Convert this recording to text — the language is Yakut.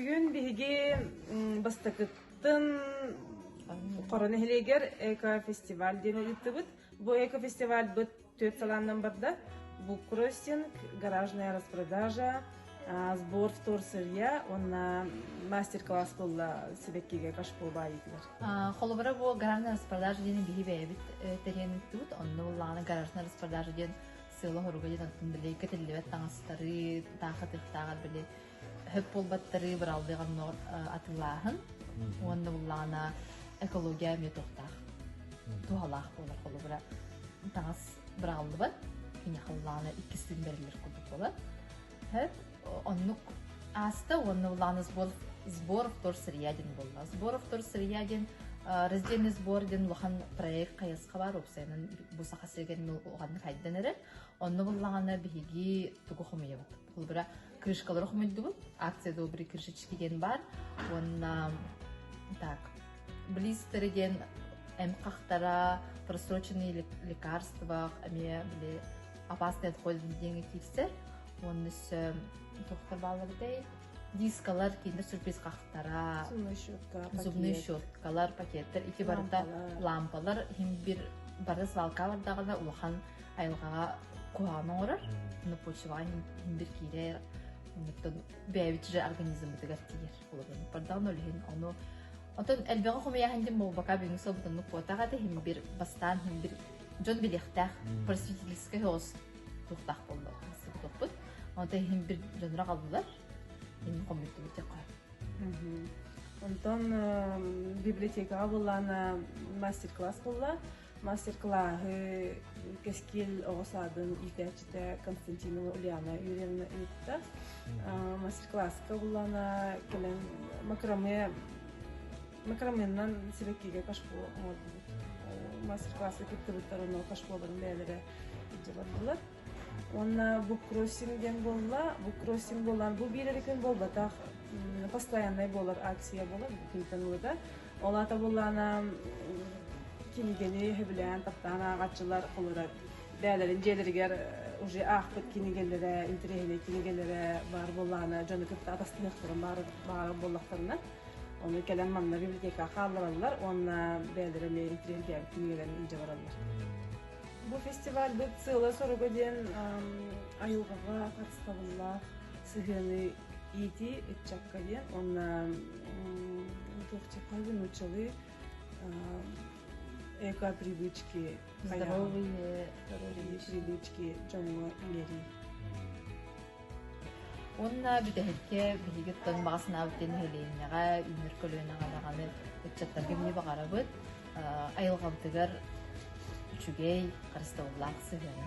Бүгүн биһиги бастакыттан Хоро нэһилиэгэр эко-фестиваль диэн ыыттыбыт. Бу эко-фестивальбыт түөрт салааннан барда. Буккроссинг, гаражная распродажа, сбор вторсырья уонна мастер-класс буолла сибэккигэ кашпо баайыытыгар. Холобура бу гаражная распродажа диэн биһи бэйэбит тэрийэн ыыттыбыт. Онно буллаҕына гаражная распродажа диэн сыала-соруга диэн оттон били кэтиллибэт таҥастары таахатыахтааҕар били хөп буолбаттары быралдыаҕар атыылааһын уонна буллаҕына экология эмиэ туохтаах туһалаах буолар. Холобура таҥас быраҕыллыбат, киниэхэ буллаҕына иккис күн бэриллэр курдук буолар. Хөп оннук ааста уонна буллаҕына сбор сбор вторсырья диэн буолла. Сбор вторсырья диэн раздельный сбор диэн улахан проект хайысха бар, уопсайынан бу Саха сиригэр улаханнык хайдан эрэр. Онно буллаҕына биһиги тугу хомуйабыт? Холобура, крышкалары хомуйдубут. Акция добрые крышечки диэн баар. Уонна так, блистеры диэн эм хахтара, просроченные лекарства эмиэ били опасный отход диэҥҥэ киирсэр. Уонна өссө тохтор бааллар этэй. Дискалар, киндер сюрприз хахтара, зубная щетка, зубные щеткалар, пакеттар, ити барыта лампалар иһин бир бары свалка бардаҕына улахан айылҕаҕа куһаҕан оҥорор, но почваҕа иһин бир киирэр, оннуктан бэйэбит же организммытыгар тиийэр холобур бардаҕын ол иһин ону Онтон элбэҕи хомуйааһын диэн буолбака бүгүҥҥү сылбыт оннук буотах этэ иһин бир бастаан иһин бир дьон билиэхтээх просветительскай соҕус туохтаах буолла туохпут. Онтон иһин бир дьонура аҕаллылар. Иһин хомуйдубут диэххэ. Онтон библиотекаҕа буоллаана мастер-класс буолла. Мастер-классы Кэскил оҕо саадын иитээччитэ Константинова Ульяна Юрьевна ыытта. Мастер-класска буоллаана кэлэн макраме макраменнан сибэккигэ кашпо оҥордубут. Мастер-класска кыттыбыттар онно кашполарын бэйэлэрэ илдьэ бардылар. Уонна буккроссинг диэн буолла. Буккроссинг буолан бу биир эрэ күн буолбатах, постояннай буолар акция буолар бу күнтэн ылыта. Ол аата буоллаана кинигэни сөбүлээн таптаан ааҕааччылар олорор бэйэлэрин дьиэлэригэр уже аахпыт кинигэлэрэ, интэриэһинэй кинигэлэрэ баар буоллаҕына дьону кытта атастыһыахтарын баар буоллахтарына ону кэлэн манна библиотекаҕа хааллараллар уонна бэйэлэрэ эмиэ интэриэһиргээбит кинигэлэрин илдьэ бараллар. Бу фестивальбыт сыала-соруга диэн айылҕаҕа харыстабыллаах сыһыаны иитии ыччакка диэн уонна туох диэххэ нууччалыы эко-привычки здоровые привычки дьоҥҥо иҥэрии. Уонна бүтэһиккэ биһиги оттон баҕа санаабыт диэн нэһилиэнньэҕэ, үүнэр көлүөнэҕэ даҕаны ыччаттарга эмиэ баҕарабыт айылҕабытыгар үчүгэй, харыстабыллаах сыһыаны.